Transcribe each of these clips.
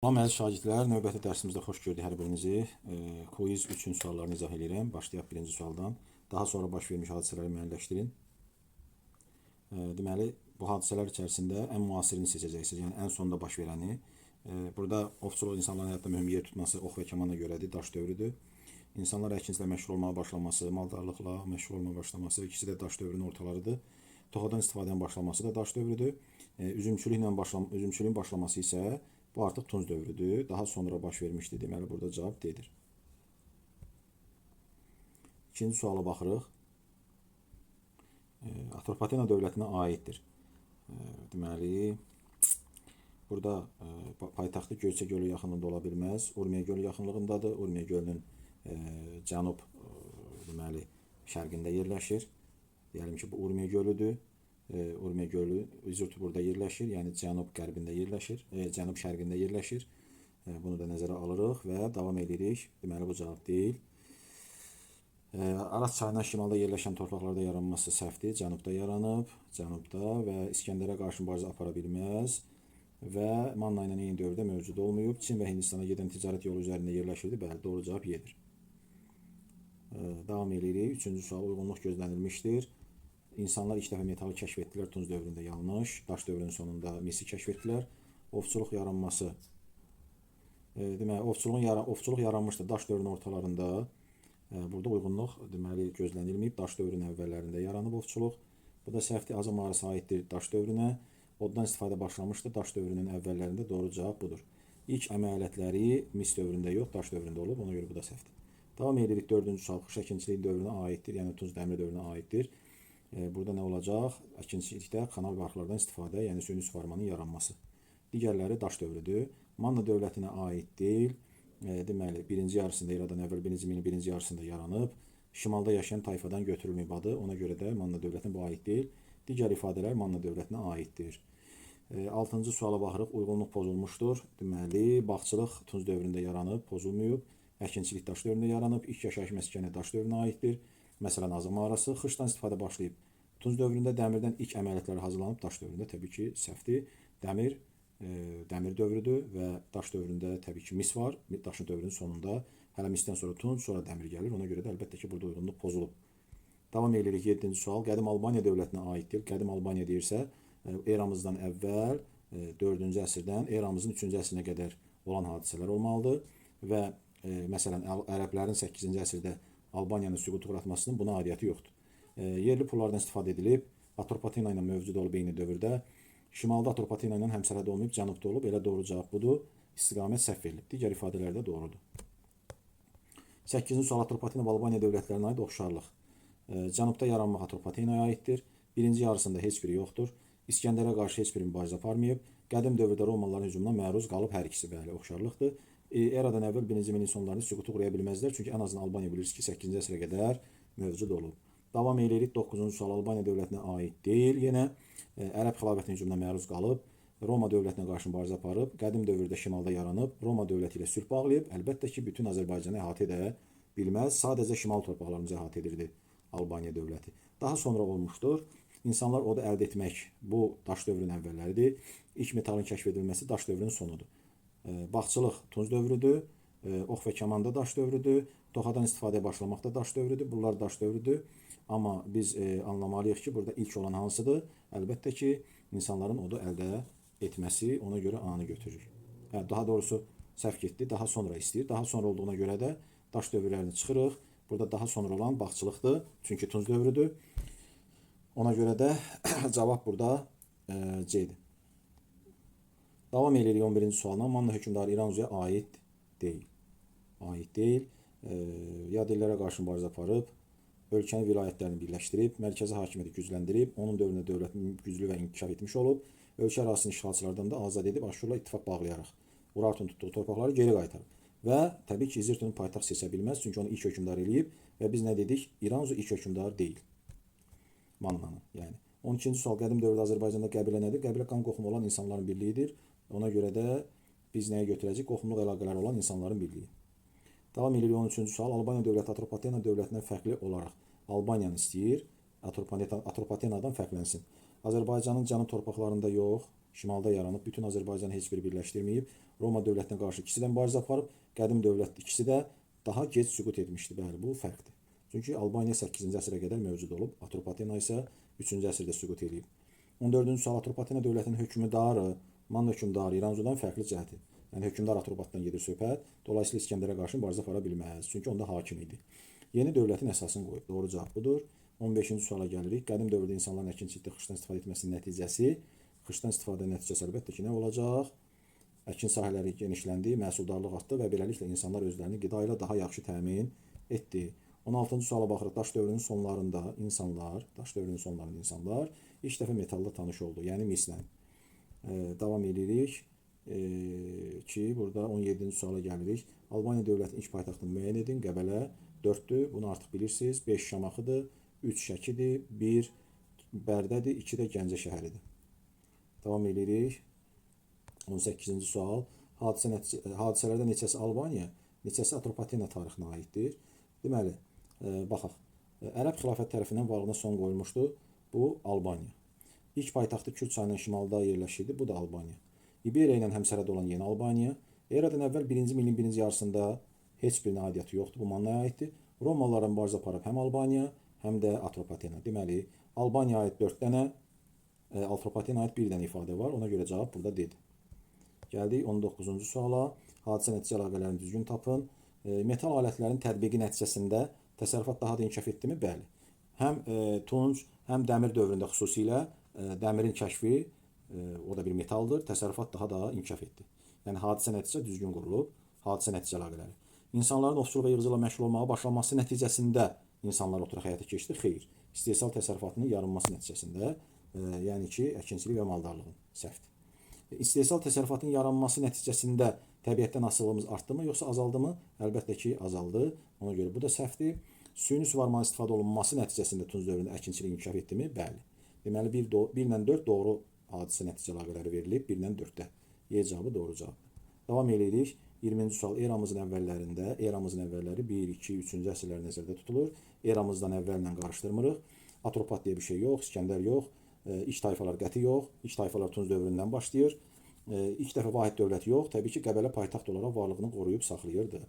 Salam əziz şagirdlər, növbəti dərsimizdə xoş gördük hər birinizi. Quiz 3-ün suallarını izah edirəm. Başlayaq birinci sualdan. Daha sonra baş vermiş hadisələri müəyyənləşdirin. Deməli, bu hadisələr içərisində ən müasirini seçəcəksiniz, yəni ən sonda baş verəni. Burada ovçuluq insanların həyatda mühüm yer tutması ox və kamana görədir, daş dövrüdür. İnsanlar əkinçilə məşğul olmağa başlaması, maldarlıqla məşğul olmağa başlaması, ikisi də daş dövrünün ortalarıdır. Toxadan istifadənin başlaması da daş dövrüdür. Üzümçülüyün başlaması isə bu artıq Tunc dövrüdür. Daha sonra baş vermişdi. Deməli, burada cavab D-dir. İkinci suala baxırıq. Atropatena dövlətinə aiddir. Deməli, burada paytaxtı Göyçə gölü yaxınlığında ola bilməz. Urmiya gölü yaxınlığındadır. Urmiya gölünün cənub deməli, şərqində yerləşir. Deyəlim ki, bu Urmiya gölüdür. Urmiya gölü Üzürtü burada yerləşir, yəni cənub-qərbində yerləşir, cənub-şərqində yerləşir. Bunu da nəzərə alırıq və davam edirik. Deməli, bu cavab deyil. Araz çayından şimalda yerləşən torpaqlarda yaranması səhvdir. Cənubda yaranıb, cənubda və İskəndərə qarşı mübarizə apara bilməz və Manna ilə eyni dövrdə mövcud olmayıb. Çin və Hindistana gedən ticarət yolu üzərində yerləşirdi. Bəli, doğru cavab Y-dir. Davam edirik. Üçüncü sual uyğunluq gözlənilmişdir. İnsanlar ilk dəfə metalı kəşf etdilər Tunc dövründə, yanlış. Daş dövrünün sonunda misi kəşf etdilər. Ovçuluq yaranması. Deməli, ovçuluq yaranmışdı daş dövrünün ortalarında. Burada uyğunluq deməli gözlənilməyib. Daş dövrünün əvvəllərində yaranıb ovçuluq. Bu da səhvdir. Azı mağarası aiddir daş dövrünə. Oddan istifadə başlamışdı daş dövrünün əvvəllərində. Doğru cavab budur. İlk əmək alətləri mis dövründə yox, daş dövründə olub. Ona görə bu da səhvdir. Davam edirik. Dördüncü sual xış əkinçiliyi dövrünə aiddir. Yəni Tunc dəmir dövrünə aiddir. Burada nə olacaq? Əkinçilikdə kanal və arxlardan istifadə, yəni süni suvarmanın yaranması. Digərləri daş dövrüdür. Manna dövlətinə aid deyil. Deməli, birinci yarısında eradan əvvəl birinci milin birinci yarısında yaranıb. Şimalda yaşayan tayfadan götürülməyib adı. Ona görə də Manna dövlətinə bu aid deyil. Digər ifadələr Manna dövlətinə aiddir. Altıncı suala baxırıq. Uyğunluq pozulmuşdur. Deməli, bağçılıq Tunc dövründə yaranıb, pozulmayıb. Əkinçilik daş dövründə yaranıb. İlk yaşayış məskəni daş dövrünə aiddir. Məsələn, Azıq mağarası. Xışdan istifadə başlayıb. Tunc dövründə dəmirdən ilk əməliyyatlar hazırlanıb, daş dövründə təbii ki, səhvdir. Dəmir dəmir dövrüdür və daş dövründə təbii ki, mis var. Daşın dövrünün sonunda hələ misdən sonra tunc, sonra dəmir gəlir. Ona görə də əlbəttə ki, burada uyğunluq pozulub. Davam edirik. 7-ci sual qədim Albaniya dövlətinə aiddir. Qədim Albaniya deyirsə, eramızdan əvvəl 4-cü əsrdən eramızın 3-cü əsrinə qədər olan hadisələr olmalıdır və məsələn, ərəblərin 8-ci əsrdə Albaniyanın süquta uğratmasının buna aidiyyəti yoxdur. Yerli pullardan istifadə edilib, Atropatena ilə mövcud olub eyni dövrdə. Şimalda Atropatena ilə həmsərhəd olmayıb, cənubda olub. Elə doğru cavab budur. İstiqamət səhv verilib. Digər ifadələr də doğrudur. 8-ci sual Atropatena və Albaniya dövlətlərinə aid oxşarlıq. Cənubda yaranmaq Atropatenaya aiddir. Birinci yarısında heç biri yoxdur. İskəndərə qarşı heç bir mübarizə aparmayıb. Qədim dövrdə Romalıların hücumuna məruz qalıb hər ikisi, bəli, oxşarlıqdır. Eradan əvvəl birinci milin sonlarında süquta uğraya bilməzlər. Çünki ən azından Albaniya bilirsiniz ki, 8-ci əsrə qədər mövcud olub. Davam edirik. 9-cu sual Albaniya dövlətinə aid deyil. Yenə Ərəb xilafətinin hücumuna məruz qalıb. Roma dövlətinə qarşı mübarizə aparıb. Qədim dövrdə şimalda yaranıb. Roma dövləti ilə sülh bağlayıb. Əlbəttə ki, bütün Azərbaycanı əhatə edə bilməz. Sadəcə şimal torpaqlarımızı əhatə edirdi Albaniya dövləti. Daha sonra olmuşdur. İnsanlar odu əldə etmək bu daş dövrünün əvvəlləridir. İlk metalın kəşf edilməsi daş dövrünün sonudur. Bağçılıq Tunc dövrüdür. Ox və kaman da daş dövrüdür. Toxadan istifadəyə başlamaq da daş dövrüdür. Bunlar daş dövrüdür. Amma biz anlamalıyıq ki, burada ilk olan hansıdır? Əlbəttə ki, insanların odu əldə etməsi, ona görə A-nı götürür. Hə, daha doğrusu səhv getdi. Daha sonra istəyir. Daha sonra olduğuna görə də daş dövrlərini çıxırıq. Burada daha sonra olan bağçılıqdır. Çünki Tunc dövrüdür. Ona görə də cavab burada C-dir. Davam edirik 11-ci sualına. Manna hökmdarı İranzuya aid deyil. Aid deyil. Yadellərə qarşı mübarizə aparıb, ölkənin vilayətlərini birləşdirib, mərkəzi hakimiyyəti gücləndirib, onun dövründə dövlət güclü və inkişaf etmiş olub, ölkə ərazisini işğalçılardan da azad edib Aşurla ittifaq bağlayaraq Urartun tutduğu torpaqları geri qaytarıb. Və təbii ki, İzirtunu paytaxt seçə bilməz, çünki onu ilk hökmdar eləyib və biz nə dedik? İranzu ilk hökmdar deyil. Mannanın, yəni. 12-ci sual qədim dövrdə Azərbaycanda qəbilə nədir? Qəbilə qan qohumu olan insanların birliyidir. Ona görə də biz nəyə götürəcəyik? Qohumluq əlaqələri olan insanların birliyi. Davam edirik 13-cü sual. Albaniya dövləti Atropatena dövlətindən fərqli olaraq Albaniyanı istəyir. Atropatenadan fərqlənsin. Azərbaycanın cənub torpaqlarında yox. Şimalda yaranıb, bütün Azərbaycanı heç biri birləşdirməyib. Roma dövlətinə qarşı ikisi də mübarizə aparıb. Qədim dövlət ikisi də daha gec süqut etmişdi. Bəli, bu fərqdir. Çünki Albaniya 8-ci əsrə qədər mövcud olub, Atropatena isə 3-cü əsrdə süqut eləyib. 14-cü sual Atropatena dövlətinin hökmdarı, Manna hökmdarı İranzudan fərqli cəhəti. Yəni hökmdar Atropatdan gedir söhbət. Dolayısıyla İsgəndərə qarşı mübarizə apara bilməz. Çünki onda hakim idi. Yeni dövlətin əsasını qoyub. Doğru cavab budur. 15-ci suala gəlirik. Qədim dövrdə insanların əkinçilikdə xışdan istifadə etməsinin nəticəsi, xışdan istifadə nəticəsi əlbəttə ki, nə olacaq? Əkin sahələri genişləndi, məhsuldarlıq artdı və beləliklə insanlar özlərini qida ilə daha yaxşı təmin etdi. 16-cı suala baxırıq. Daş dövrünün sonlarında insanlar, daş dövrünün sonlarında insanlar ilk dəfə metalla tanış oldu, yəni mislə. Davam edirik ki, burada 17-ci suala gəlirik. Albaniya dövlətinin ilk paytaxtını müəyyən edin. Qəbələ 4-dür. Bunu artıq bilirsiniz. 5 Şamaxıdır, 3 Şəkidir, 1 Bərdədir, 2 də Gəncə şəhəridir. Davam edirik. 18-ci sual. Hadisələrdə neçəsi Albaniya, neçəsi Atropatena tarixinə aiddir? Deməli, baxaq. Ərəb xilafət tərəfindən varlığına son qoyulmuşdu. Bu Albaniya. İlk paytaxtı Kür çayının şimalında yerləşirdi. Bu da Albaniya. İberiya ilə həmsərhəd olan yeni Albaniya. Eradan əvvəl 1-ci milin birinci yarısında heç birinə aidiyyəti yoxdur. Bu Mannaya aiddir. Romalılara mübarizə aparıb həm Albaniya, həm də Atropatena. Deməli, Albaniyaya aid 4 dənə, Atropatena aid 1 dənə ifadə var. Ona görə cavab burada D-dir. Gəldik 19-cu suala. Hadisə nəticə əlaqələrini düzgün tapın. Metal alətlərin tətbiqi nəticəsində təsərrüfat daha da inkişaf etdimi? Bəli. Həm tunc, həm dəmir dövründə xüsusilə dəmirin kəşfi, o da bir metaldır, təsərrüfat daha da inkişaf etdi. Yəni hadisə nəticə düzgün qurulub, hadisə nəticə əlaqələri. İnsanların ovçuluq və yığıcılıqla məşğul olmağa başlaması nəticəsində insanlar oturaq həyata keçdi? Xeyr. İstehsal təsərrüfatının yaranması nəticəsində, yəni ki, əkinçilik və maldarlığın səhvdir. İstehsal təsərrüfatının yaranması nəticəsində təbiətdən asılılığımız artdı mı, yoxsa azaldı mı? Əlbəttə ki, azaldı. Ona görə bu da səhvdir. Süni suvarmanın istifadə olunması nəticəsində Tunc dövründə əkinçilik inkişaf etdi mi? Bəli. Deməli, 1 ilə 4 doğru hadisə nəticə əlaqələri verilib, 1 ilə 4-də. Y cavabı doğru cavabdır. Davam eləyirik. 20-ci sual eramızın əvvəllərində, eramızın əvvəlləri 1, 2, 3-cü əsrlər nəzərdə tutulur. Eramızdan əvvəllə qarışdırmırıq. Atropat deyə bir şey yox, İskəndər yox, İlk tayfalar qəti yox. İlk tayfalar Tunc dövründən başlayır. İlk dəfə vahid dövlət yox. Təbii ki, Qəbələ paytaxt olaraq varlığını qoruyub saxlayırdı.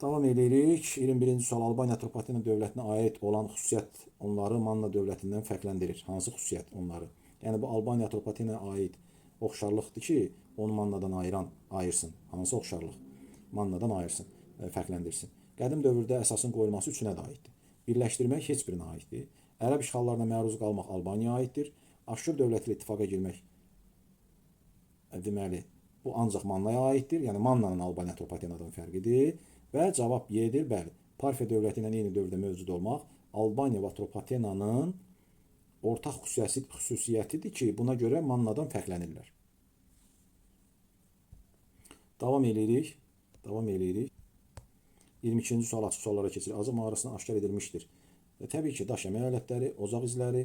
Davam edirik. 21-ci sual Albaniya Atropatena dövlətinə aid olan xüsusiyyət onları Manna dövlətindən fərqləndirir. Hansı xüsusiyyət onları? Yəni bu Albaniya Atropatenaya aid oxşarlıqdır ki, onu Mannadan ayırsın. Hansı oxşarlıq? Mannadan ayırsın, fərqləndirsin. Qədim dövrdə əsasın qoyulması üçünə də aiddir. Birləşdirmək heç birinə aiddir. Ərəb işğallarına məruz qalmaq Albaniyaya aiddir. Aşur dövləti ilə ittifaqa girmək, deməli, bu ancaq Mannaya aiddir. Yəni Mannanın Albaniya Atropatenadan fərqidir. Və cavab Y-dir. Bəli. Parfiya dövləti ilə eyni dövrdə mövcud olmaq Albaniya və Atropatenanın ortaq xüsusiyyətidir ki, buna görə Mannadan fərqlənirlər. Davam eləyirik. Davam eləyirik. 22-ci sual açıq suallara keçirik. Azıq mağarasına aşkar edilmişdir. Təbii ki, daş əmək alətləri, ocaq izləri,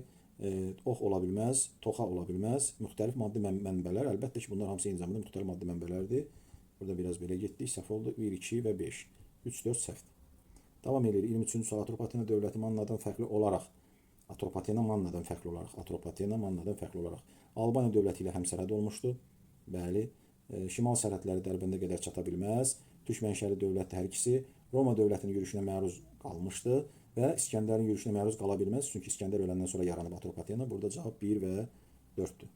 ox ola bilməz, toxa ola bilməz, müxtəlif maddi mənbələr. Əlbəttə ki, bunlar hamısı eyni zamanda müxtəlif maddi mənbələrdir. Burada biraz belə getdik, səhv oldu. 1, 2 və 5. 3, 4 səhvdir. Davam edirik. 23-cü sual Atropatena dövləti Mannadan fərqli olaraq Atropatena Mannadan fərqli olaraq Atropatena Mannadan fərqli olaraq Albaniya dövləti ilə həmsərhəd olmuşdu. Bəli. Şimal sərhədləri Dərbəndə qədər çata bilməz. Türk mənşəli dövlətdir hər ikisi. Roma dövlətinin yürüşünə məruz qalmışdı və İskəndərin yürüşünə məruz qala bilməz. Çünki İskəndər öləndən sonra yaranıb Atropatena. Burada cavab 1 və 4-dür.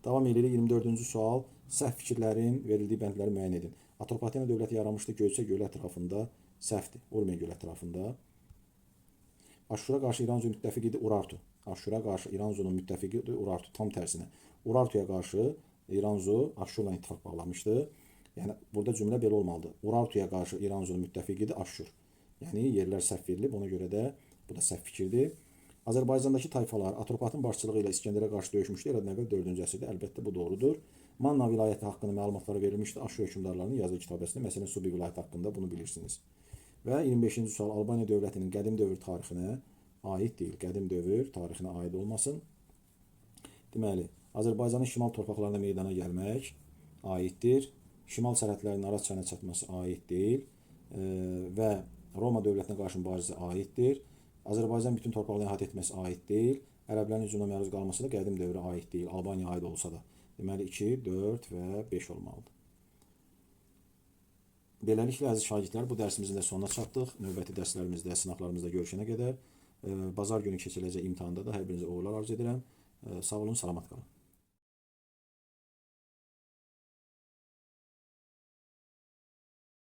Davam edirik. 24-cü sual. Səhv fikirlərin verildiyi bəndləri müəyyən edin. Atropatena dövləti yaranmışdı Göyçə gölü ətrafında. Səhvdir. Urmiya gölü ətrafında. Aşura qarşı İranzu müttəfiqi idi Urartu. Aşura qarşı İranzunun müttəfiqi idi Urartu. Tam tərsinə. Urartuya qarşı İranzu Aşurla ittifaq bağlamışdı. Yəni burada cümlə belə olmalıdır. Urartuya qarşı İranzunun müttəfiqi idi Aşur. Yəni yerlər səhv verilib. Ona görə də bu da səhv fikirdir. Azərbaycandakı tayfalar Atropatın başçılığı ilə İskəndərə qarşı döyüşmüşdü. Eradan əvvəl 4-cü əsrdə. Əlbəttə bu doğrudur. Manna vilayəti haqqında məlumatlar verilmişdi Aşur hökmdarlarının yazılı kitabəsində. Məsələn, Subi vilayəti haqqında bunu bilirsiniz. Və 25-ci sual Albaniya dövlətinin qədim dövr tarixinə aid deyil. Qədim dövr tarixinə aid olmasın. Deməli, Azərbaycanın şimal torpaqlarında meydana gəlmək aiddir. Şimal sərhədlərinin Araz çayına çatması aid deyil və Roma dövlətinə qarşı mübarizə aiddir. Azərbaycan bütün torpaqlarını əhatə etməsi aid deyil. Ərəblərin hücumuna məruz qalması da qədim dövrə aid deyil. Albaniya aid olsa da. Deməli 2, 4 və 5 olmalıdır. Beləliklə əziz şagirdlər, bu dərsimizin də sonuna çatdıq. Növbəti dərslərimizdə, sınaqlarımızda görüşənə qədər bazar günü keçiriləcək imtahanda da hər birinizə uğurlar arzu edirəm. Sağ olun, salamat qalın.